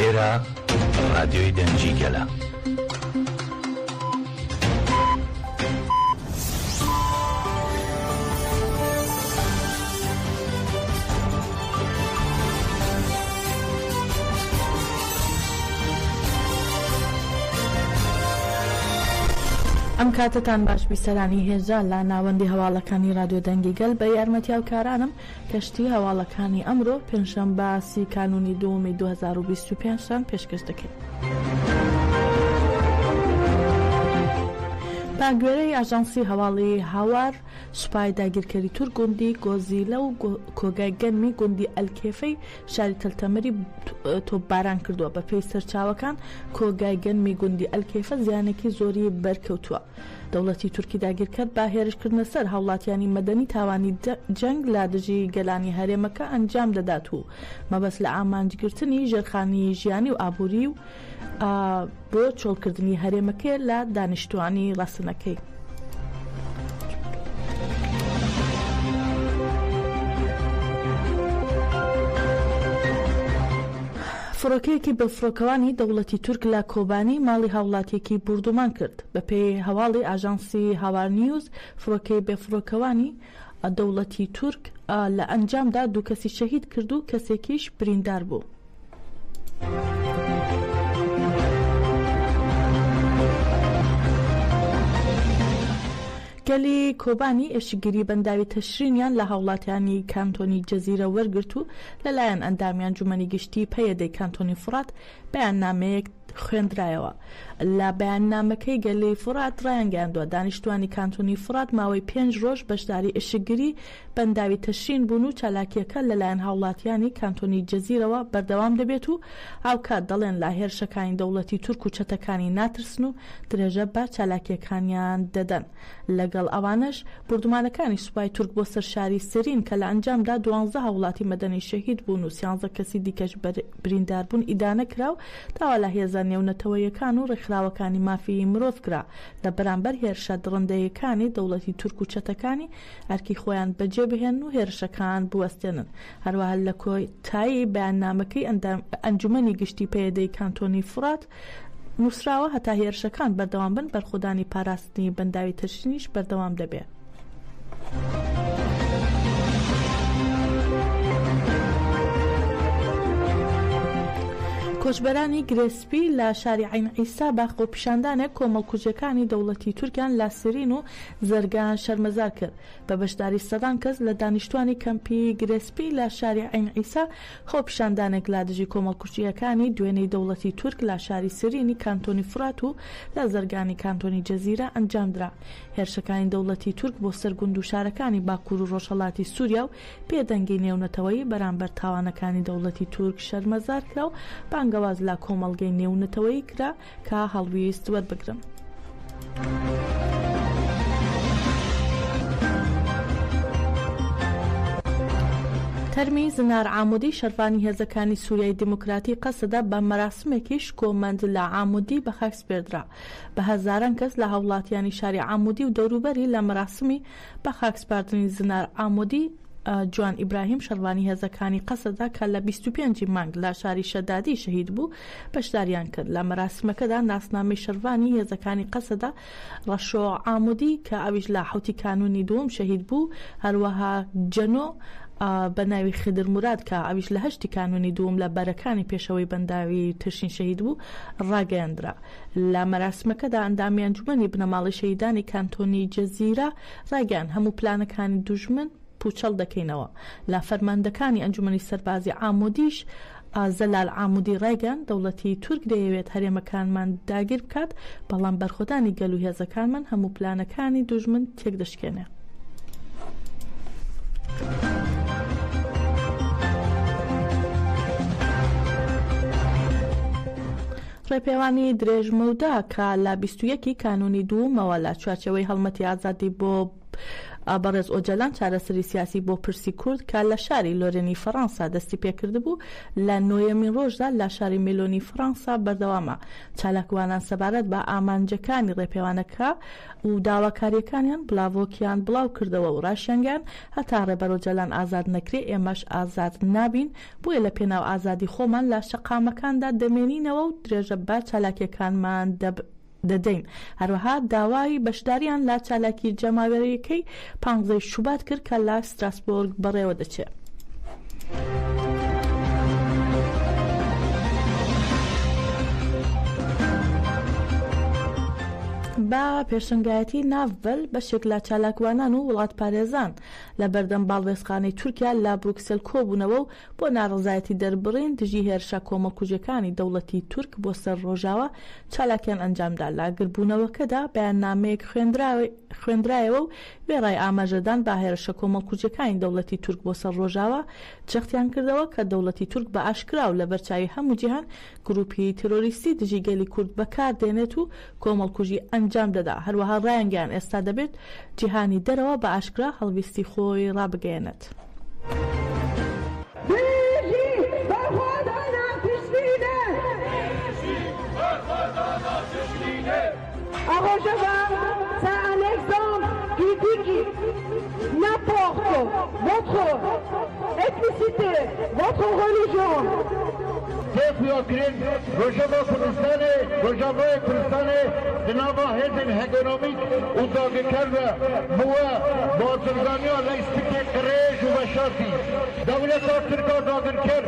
ئێرە ڕادیۆی دەنگی گەلە. ئەم کاتەتان باش بیسەرانی هێژا لە ناوەندی هەواڵەکانی رادیۆ دەنگی گەل بە یارمەتی هاوکارانم کەشتی هەواڵەکانی ئەمرۆ پێنجشەنبە سی کانوونی دووەمی 2025 تان پێشکەش دەکەین. بە گوێرەی ئاژانسی هەواڵی هاوار، سوپای داگیرکەری تورک گوندی گۆزیلە و کۆگای گەنمی گوندی ئەلکێفەی شاری تەلتەمری تۆپباران کردووە. بەپێی سەرچاوەکان کۆگای گەنمی گوندی ئەلکێفە زیانێکی زۆری بەرکەوتووە. دەوڵەتی تورکی داگیرکەر بە هێرشکردنە سەر هاوڵاتیانی مەدەنی تاوانی جەنگ لە دژی گەلانی هەرێمەکە ئەنجام دەدات و مەبەست لە ئامانجگرتنی ژێرخانی ژیانی و ئابووری و بۆ چۆڵکردنی هەرێمەکەیە لە دانیشتوانی ڕەسەنەکەی. فڕۆکەیەکی بێفڕۆکەوانی دەوڵەتی تورک لە کۆبانی ماڵی هاوڵاتییەکی بوردومان کرد. بەپێی هەواڵی ئاژانسی هاوار نیوز، فڕۆکەی بێفڕۆکەوانی دەوڵەتی تورک لە ئەنجامدا دوو کەسی شەهید کرد و کەسێکیش بریندار بوو. گەلی کۆبانی ئێشکگری بەنداوی تەشرینیان لە هاوڵاتیانی کانتۆنی جزیرە وەرگرت و لەلایەن ئەندامی ئەنجومەنی گشتی پەیەدەی کانتۆنی فوڕات بەیاننامەیەک خوێندرایەوە. لە بەیاننامەکەی گەلی فوڕات ڕایانگەیاندووە، دانیشتوانی کانتۆنی فوڕات ماوەی پێنج ڕۆژ بەشداری ئێشکگری بەنداوی تەشرین بوون و چالاکییەکە لەلایەن هاوڵاتیانی کانتۆنی جزیرەوە بەردەوام دەبێت و هاوکات دەڵێن لە هێرشەکانی دەوڵەتی تورک و چەتەکانی ناترسن و درێژە بە چالاکییەکانیان دەدەن. لەگەڵ ئەوانەش بوردومانەکانی سوپای تورک بۆ سەر شاری سرین کە لە ئەنجامدا دوانزە هاوڵاتی مەدەنی شەهید بوون و سیانزە کەسی دیکەش بریندار بوون ئیدانە کرا و داوا لە هێزە نێونەتەوەیەکان و ڕێکخراوەکانی مافی مرۆڤ کرا لە بەرامبەر هێرشە دڕندەیەکانی دەوڵەتی تورک و چەتەکانی ئەرکی خۆیان بەجێ بهێنن و هێرشەکان بوەستێنن. هەروەها لە کۆتایی بەیاننامەکەی ئەنجومەنی گشتی پەیەدەی کانتۆنی فوڕات نووسراوە، هەتا هێرشەکان بەردەوام بن، بەرخۆدانی پاراستنی بەنداوی تشرینیش بەردەوام دەبێ. کۆچبەرانی گرێ سپی لە شاری عەین عیسا بە خۆپیشاندانێک کۆمەڵکوژیەکانی دەوڵەتی تورکیان لە سرین و زەرگان شەرمەزار کرد. بە بەشداری سەدان کەس لە دانیشتوانی کەمپی گرێ سپی لە شاری عەین عیسا خۆپیشاندانێک لە دژی کۆمەڵکوژییەکانی دوێنێی دەوڵەتی تورک لە شاری سرینی کانتۆنی فورات و لە زەرگانی کانتۆنی جزیرە ئەنجامدرا. هێرشەکانی دەوڵەتی تورک بۆ سەر گوند و شارەکانی باکوور و ڕۆژهەڵاتی سوریا و بێدەنگی نێونەتەوەیی بەرامبەر تاوانەکانی دەوڵەتی تورک شەرمەزار کرا و بانگەواز لە کۆمەڵگەی نێونەتەوەیی کرا کە هەڵویست وەربگرن. تەرمی زنار عامودی شەرڤانی هێزەکانی سوریای دیموکراتی قەسەدە بە مەراسمێکی شکۆمەند لە عامودی بەخاک سپێردرا. بە هەزاران کەس لە هاوڵاتیانی شاری عامودی و دەوروبەری لە مەراسمی بەخاکسپاردنی زنار عامودی جوان ئیبراهیم شەڕڤانی هێزەکانی قەسەدە کە لە 25 ی مانگ لە شاری شەدادی شەهید بوو بەشداریان کرد. لە مەراسمەکەدا ناسنامەی شەڕڤانی هێزەکانی قەسەدە ڕەشۆ عامودی کە ئەویش لە حەوتی کانوونی دووەم شەهید بوو، هەروەها جەنۆ بە ناوی خدر موراد کە ئەویش لە هەشتی کانوونی دووەم لە بەرەکانی پێشەوەی بەنداوی تشرین شەهید بوو، ڕاگەیەندرا. لە مەراسمەکەدا ئەندامی ئەنجومەنی بنەماڵەی شەهیدانی کانتۆنی جزیرە ڕایگەیاند، هەموو پلانەکانی دوژمن پوچەڵ دەکەینەوە. لە فەرماندەکانی ئەنجومەنی سەربازی عامودیش زەلال عامودی ڕایگەیاند، دەوڵەتی تورک دەیەوێت هەرێمەکانمان داگیر بکات، بەڵام بەرخۆدانی گەل و هێزەکانمان هەموو پلانەکانی دوژمن تێکدەشکێنێ. ڕێپێوانی درێژمەودا کە لە 21 ی کانوونی دوومەوە لە چوارچێوەی هەڵمەتی ئازادی بۆ. بەڕێز ئۆجەلان چارەسەری سیاسی بۆ پرسی کورد کە لە شاری لۆرێنی فەڕانسا دەستی پێکردبوو لە نۆیەمین ڕۆژدا لە شاری مێلۆنی فەڕانسا بەردەوامە. چالاکوانان سەبارەت بە ئامانجەکانی ڕێپێوانەکە و داواکارییەکانیان بڵاڤۆکیان بڵاو کردەوە و ڕاشیانگەیاند هەتا ڕێبەر ئۆجەلان ئازاد نەکرێ ئێمەش ئازاد نابین بۆیە لە پێناو ئازادی خۆمان لە شەقامەکاندا دەمێنینەوە و درێژە بە چالاکییەکانمان دەدەین. هەروەها داوای بەشدارییان لە چالاکی جەماوەرییەکەی پانزەی شوبات کرد کە لە ستراسبۆرگ بەڕێوەدەچێ. بە پێشەنگایەتی ناڤبل، بەشێک لە چالاکوانان و وڵاتپارێزان لە بەردەم باڵوێزخانەی تورکیا لە بروکسێل کۆبوونەوە و بۆ ناڕەزایەتی دەربڕین دژی هێرشە کۆمەڵکوژیەکانی دەوڵەتی تورک بۆ سەر ڕۆژاوا چالاکیان ئەنجامدا. لە گردبوونەوەکەدا بەیاننامەیەک خوێندرایەوە و وێڕای ئاماژەدان بە هێرشە کۆمەڵکوژیەکانی دەوڵەتی تورک بۆ سەر ڕۆژاوا جەختیان کردەوە کە دەوڵەتی تورک بە ئاشکرا و لەبەرچاوی هەموو جیهان گروپی تێرۆریستی دژی گەلی کورد بەکار دێنێت و کۆمەڵکوژی ئەنجام دەدا، هەروەها ڕایانگەیاند ئێستا دەبێت جیهانی دەرەوە بە ئاشکرا هەڵویستی خۆی ڕابگەیەنێت. بژی بەرخۆدانا تشرینێ. À Rojava, c'est un exemple qui dit que n'importe votre ethnicité, votre religion. Tê xuyakirin Rojava Kurdistanê, Rojavayê Kurdistanê di nava hêzên hegenomîk û dagirker de bûye bazirganiya leystikê qirêj û veşartî. Dewleta Tirk a dagirker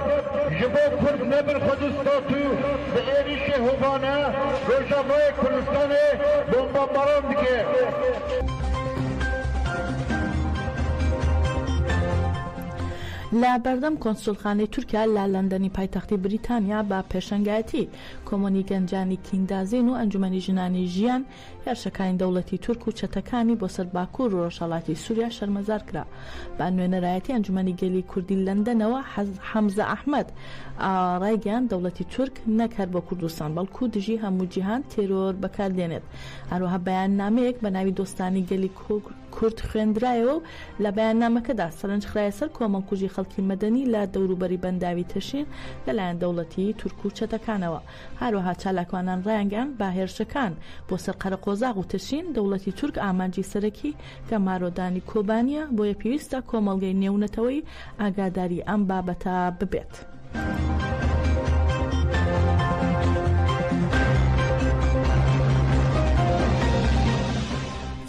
ji bo Kurd nebin xwedî statû bi êrîşê hovane Rojavayê Kurdistanê bombabaran dike. لە بەردەم کۆنسوڵخانەی تورکیا لە لەندەنی پایتەختی بریتانیا بە پێشەنگایەتی کۆمۆنی گەنجانی کیندازین و ئەنجومەنی ژنانی ژیان هێرشەکانی دەوڵەتی تورک و چەتەکانی بۆ سەر باکوور و ڕۆژهەڵاتی سووریا شەرمەزار کرا. بە نوێنەرایەتی ئەنجومەنی گەلی کوردی لەندەنەوە حەمزە ئەحمەد ڕایگەیاند دەوڵەتی تورک نەک هەر بۆ کوردستان بەڵکو دژی هەموو جیهان تێرۆر بەکاردێنێت. هەروەها بەیاننامەیەک بە ناوی دۆستانی گەلی کورد خوێندرایەوە و لە بەیاننامەکەدا سەرنج خرایە سەر کۆمەڵکوژی خەڵکی مەدەنی لە دەوروبەری بەنداوی تشرین لەلایەن دەوڵەتی تورک و چەتەکانەوە. هەروەها چالاکوانان ڕایانگەیاند بە هێرشەکان بۆ سەر قەرەقۆزاغ و تشرین، دەوڵەتی تورک ئامانجی سەرەکی گەمارۆدانی کۆبانییە، بۆیە پێویستە کۆمەڵگەی نێونەتەوەیی ئاگاداری ئەم بابەتە ببێت.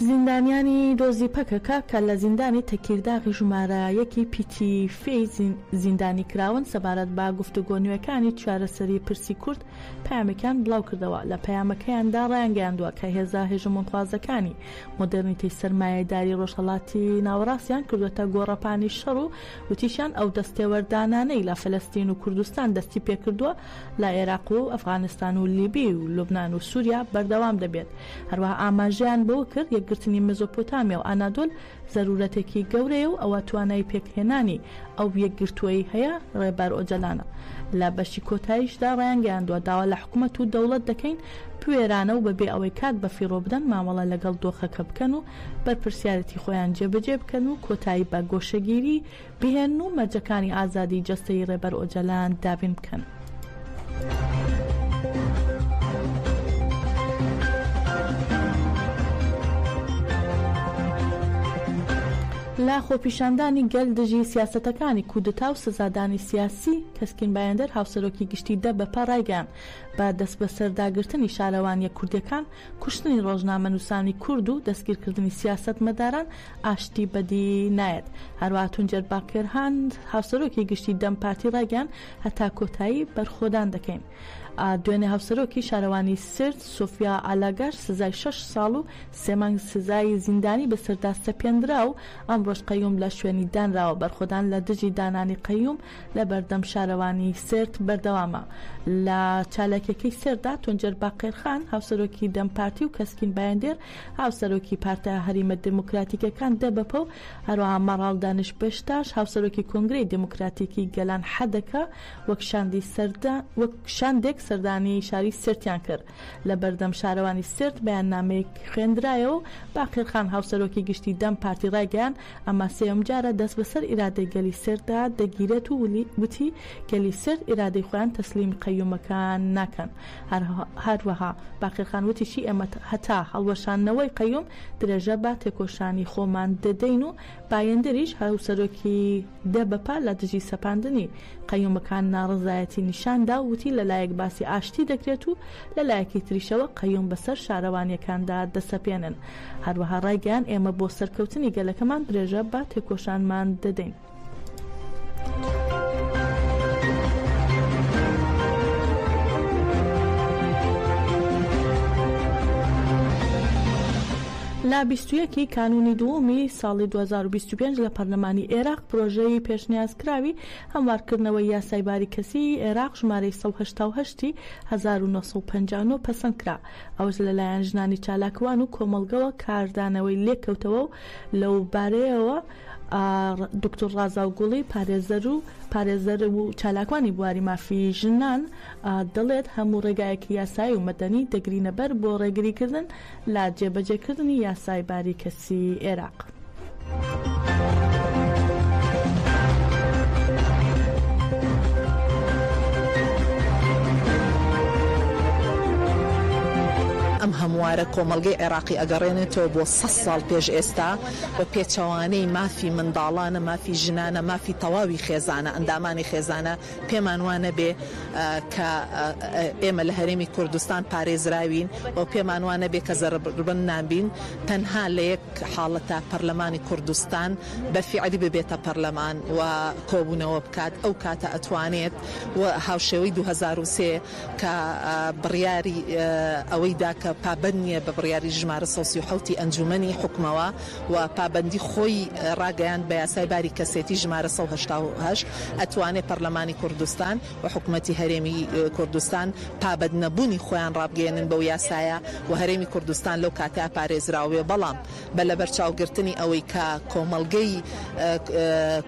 زیندانیانی دۆزی پەکەکە کە لە زیندانی تەکیرداغی ژمارە یەکی پیتی فێی زیندانی کراون، سەبارەت بە گفتوگۆ نوێکانی چارەسەری پرسی کورد پەیامێکیان بڵاوکردەوە، لە پەیامەکەیاندا ڕایانگەیاندووە کە هێزە هێژمۆنخوازەکانی مۆدێرنیتەی سەرمایەداری ڕۆژهەڵاتی ناوەڕاستیان کردووەتە گۆڕەپانی شەڕ و وتیشیان ئەو دەستێوەردانانەی لە فەلەستین و کوردستان دەستیپێکردووە لە عێراق و ئەفغانستان و لیبی و لوبنان و سوریا بەردەوام دەبێت. هەروەها ئاماژەیان بەوە کرد یەکگرتنی مێزۆپۆتامیا و ئانادۆل زەرورەتێکی گەورەیە و ئەوە توانای پێکهێنانی ئەو یەکگرتووەی هەیە ڕێبەر ئۆجەلانە. لە بەشی کۆتاییشدا ڕایانگەیاندووە داوا لە حکومەت و دەوڵەت دەکەین بوێرانە و بەبێ ئەوەی کات بەفیڕۆ بدەن مامەڵە لەگەڵ دۆخەکە بکەن و بەرپرسیارێتی خۆیان جێبەجێ بکەن و کۆتایی بە گۆشەگیری بهێنن و مەرجەکانی ئازادی جەستەیی ڕێبەر ئۆجەلان دابین بکەن. لە خۆپیشاندانی گەل دژی سیاسەتەکانی کودەتا و سزادانی سیاسی، کەسکین بایندەر هاوسەرۆکی گشتی دەبەپە ڕایگەیاند، بە دەستبەسەرداگرتنی شارەوانییە کوردییەکان، کوشتنی ڕۆژنامەنووسانی کورد و دەستگیرکردنی سیاسەتمەداران ئاشتی بەدی نایەت. هەروەها تونجەر باکرهان، هاوسەرۆکی گشتی دەم پارتی ڕایگەیاند، هەتا کۆتایی بەرخۆدان دەکەین. دوێنێ هاوسەرۆکی شارەوانی سرت، سۆفیا ئالاگاش سزای شەش ساڵ و سێ مانگ سزای زیندانی بەسەردا سەپێندرا و ئەمڕۆ. ڕۆژ قەیوم لە شوێنی دانراوە، بەرخۆدان لە دژی دانانی قەیوم لە بەردەم شارەوانی سێرت بەردەوامە. لە چالاکیەکەی سێرتدا تونجەر باقێرخان، هاوسەرۆکی دەم پارتی و کەسکین بایندێر، هاوسەرۆکی پارتە هەریمە دێموکراتیکەکان، دەبەپە، و هەروەها مەڕاڵ دانش بەشتاش، هاوسەرۆکی کۆنگرەی دێموکراتیکی گەلان، حەدەکە، وەک شاندی سەردا وەک شاندێک سەردانی شاری سێرتیان کرد. لە بەردەم شارەوانی سێرت بەیاننامەیەک خوێندرایەوە و باقیرخان هاوسەرۆکی گشتی دەم پارتی ڕایگەیاند، ئەمە سێیەم جارە دەست بەسەر ئیرادەی گەلی سێرتدا دەگیرێت و وتی، گەلی سێرت ئیرادەی خۆیان تەسلیمی قەیومەکان ناکەن. هەروەها باقیرخان وتیشی، ئێمە هەتا هەڵوەشاندنەوەی قەیوم درێژە بە تێکۆشانی خۆمان دەدەین و بایندریش هاوسەرۆکی دەبەپە لە دژی سەپاندنی قەیومەکان ناڕەزایەتی نیشان دا و وتی، لەلایەک باسی ئاشتی دەکرێت و لەلایەکی تریشەوە قەیوم بەسەر شارەوانییەکاندا دەسەپێنن. هەروەها ڕایگەیاند، ئێمە بۆ سەرکەوتنی گەلەکەمان درێژە بە تێکۆشانمان دەدەین. لە 21 ی کانوونی دووەمی ساڵی 2025 لە پەرلەمانی ئێراق پرۆژەی پێشنیازکراوی هەموارکردنەوەی یاسای باری کەسیی عێراق ژمارەی 188 ی 1959 پەسەند کرا، ئەوەش لەلایەن ژنانی چالاکوان و کۆمەڵگەوە کاردانەوەی لێکەوتەوە و لەوبارەیەوە دکتۆر ڕازاو گوڵی پارێزەر و پارێزەر و چالاکوانی بواری مافی ژنان دەڵێت، هەموو ڕێگایەکی یاسایی و مەدەنی دەگرینەبەر بۆ ڕێگریکردن لە جێبەجێکردنی یاسای باری کەسیی عێراق. ئەم هەموارە کۆمەڵگەی عێراقی ئەگەڕێنێتەوە بۆ سەد ساڵ پێش ئێستا و پێچەوانەی مافی منداڵانە، مافی ژنانە، مافی تەواوی خێزانە، ئەندامانی خێزانە، پێمان وا نەبێ کە ئێمە لە هەرێمی کوردستان پارێزراوین و پێمان وا نەبێ کە زەرەرمەند نابین، تەنها لە یەک حاڵەتا پەرلەمانی کوردستان بە فیعلی ببێتە پەرلەمان و کۆبوونەوە بکات، ئەو کاتە ئەتوانێت و هاوشێوەی 2003 کە بڕیاری ئەوەی دا کە پابەند نییە بە بڕیاری ژمارە 137 ی ئەنجوومەنی حوکمەوە و پابەندی خۆی ڕاگەیاند بە یاسای باری کەسێتی ژمارە 188 ئەتوانێ پەرلەمانی کوردستان و حکومەتی هەرێمی کوردستان پابەندنەبوونی خۆیان ڕابگەیەنن بەو یاسایە و هەرێمی کوردستان لەو کاتەیا پارێزراو بێ بەڵام بە لەبەرچاوگرتنی ئەوەی کە کۆمەڵگەی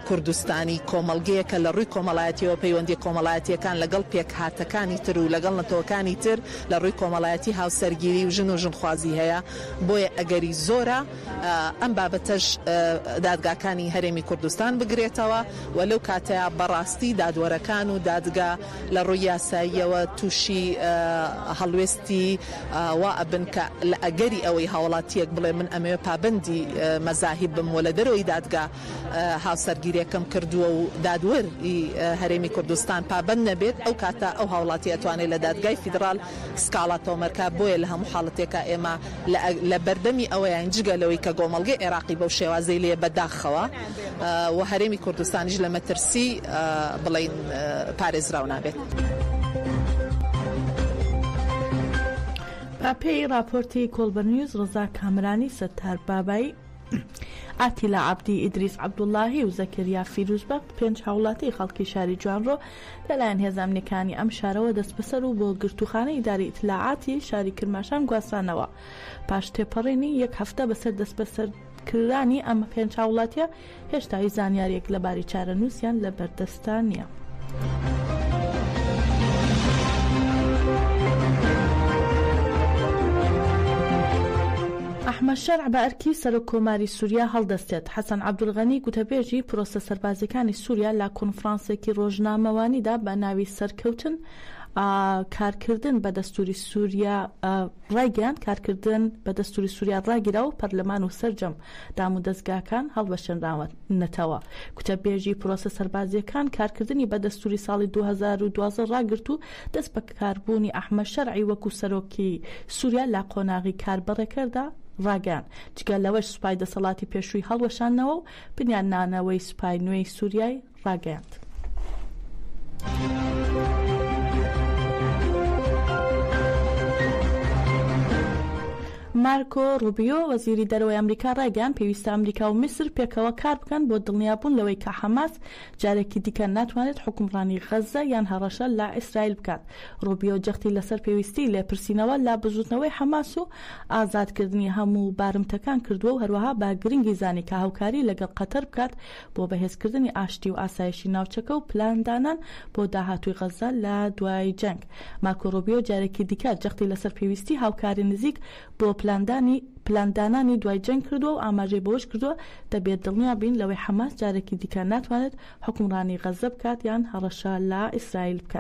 کوردستانی کۆمەڵگەیەکە لە ڕووی کۆمەڵایەتیەوە پەیوەندیە کۆمەڵایەتیەکان لەگەڵ پێکهاتەکانی تر و لەگەڵ نەتەوەکانی تر لە ڕووی کۆمەڵایەتی هاوسەرگیری و ژن و ژنخوازی هەیە بۆیە ئەگەری زۆرە ئەم بابەتەش دادگاکانی هەرێمی کوردستان بگرێتەوە و لەو کاتەیا بەڕاستی دادوەرەکان و دادگا لە ڕووی یاساییەوە تووشی هەڵوێستی وا ئەبن کە لە ئەگەری ئەوەی هاوڵاتییەک بڵێ من ئەمەوێ پابەندی مەزاهیب بم و لە دەرەوەی دادگا هاوسەرگیریەکەم کردووە و دادوەری هەرێمی کوردستان پابەند نەبێت ئەو کاتە ئەو هاوڵاتیە ئەتوانێت لە دادگای فیدڕال سکاڵا تۆمەرکا، بۆیە لە هەموو حاڵەتێکا ئێمە لە لە بەردەمی ئەوەیاین جگە لەوەی کە گۆمەڵگەی عێراقی بەو شێوازەی لێیە بە داخەوە و هەرێمی کوردستانیش لە مەترسی بڵێین پارێزراو نابێت. بە پێی ڕاپۆرتی کۆڵبەرنیوز، ڕەزا کامەرانی، سەتار بابایی، ئاتیلا عەبدی، ئیدریس عەبدوڵڵاهی و زەکەریا فیروزبەخت پێنج هاوڵاتیی خەڵکی شاری جوانڕۆ لەلایەن هێزە ئەمنییەکانی ئەم شارەوە دەستبەسەر و بۆ گرتووخانەی ئیداری ئیتلاعاتی شاری کرماشان گواسترانەوە. پاش تێپەڕینی یەک هەفتە بەسەر دەستبەسەرکرانی ئەم پێنج هاوڵاتییە، هێشتا هیچ زانیارییەک لەبارەی چارەنووسیان لەبەردەستدا نییە. ئەحمەد شەرع بە ئەرکی سەرۆک کۆماری سوریا هەڵدەستێت. حەسەن عەبدولغەنی گوتەبێژی پرۆسە سەربازیەکانی سوریا لە کۆنفرانسێکی ڕۆژنامەوانیدا بە ناوی سەرکەوتن کارکردن بە دەستوری سوریا ڕایگەیاند کارکردن بە دەستوری سوریا ڕاگیرا و پەرلەمان و سەرجەم دامودەزگاکان هەڵوەشێنراونەتەوە. گوتەبێژی پرۆسە سەربازییەکان کارکردنی بە دەستوری ساڵی 2012 ڕاگرت و دەستبەکاربوونی ئەحمەد شەرعی وەکو سەرۆکی سوریا لە قۆناغی کاربەڕێکەردا ڕاگەیاند. جگە لەوەش سوپای دەسەڵاتی پێشووی هەڵوەشاندنەوە و بنیادنانەوەی سوپای نوێی سوریای ڕاگەیاند. مارکۆ ڕوبیۆ، وەزیری دەرەوەی ئەمریکا ڕایگەیاند، پێویستە ئەمریکا و میسر پێکەوە کار بکەن بۆ دڵنیابوون لەوەی کە حەماس جارێکی دیکە ناتوانێت حوکمڕانی غەززە یان هەڕەشە لە ئیسرائیل بکات. ڕوبیۆ جەختی لەسەر پێویستیی لێپرسینەوە لە بزووتنەوەی حەماس و ئازادکردنی هەموو بارمتەکان کردووە و هەروەها بە گرنگی زانی کە هاوکاری لەگەڵ قەتەر بکات بۆ بەهێزکردنی ئاشتی و ئاسایشی ناوچەکە و پلاندانان بۆ داهاتووی غەززە لە دوای جەنگ. مارکۆ ڕوبیۆ جارێکی دیکە جەختی لەسەر پێویستی هاوکاری نزیک بۆ پلاندانی پلاندانانی دوای جەنگ کردووە و ئاماژەی بەوەش کردووە، دەبێت دڵنیا بین لەوەی حەماس جارێکی دیکە ناتوانێت حوکمڕانی غەززە بکات یان هەڕەشە لە ئیسرائیل بکات.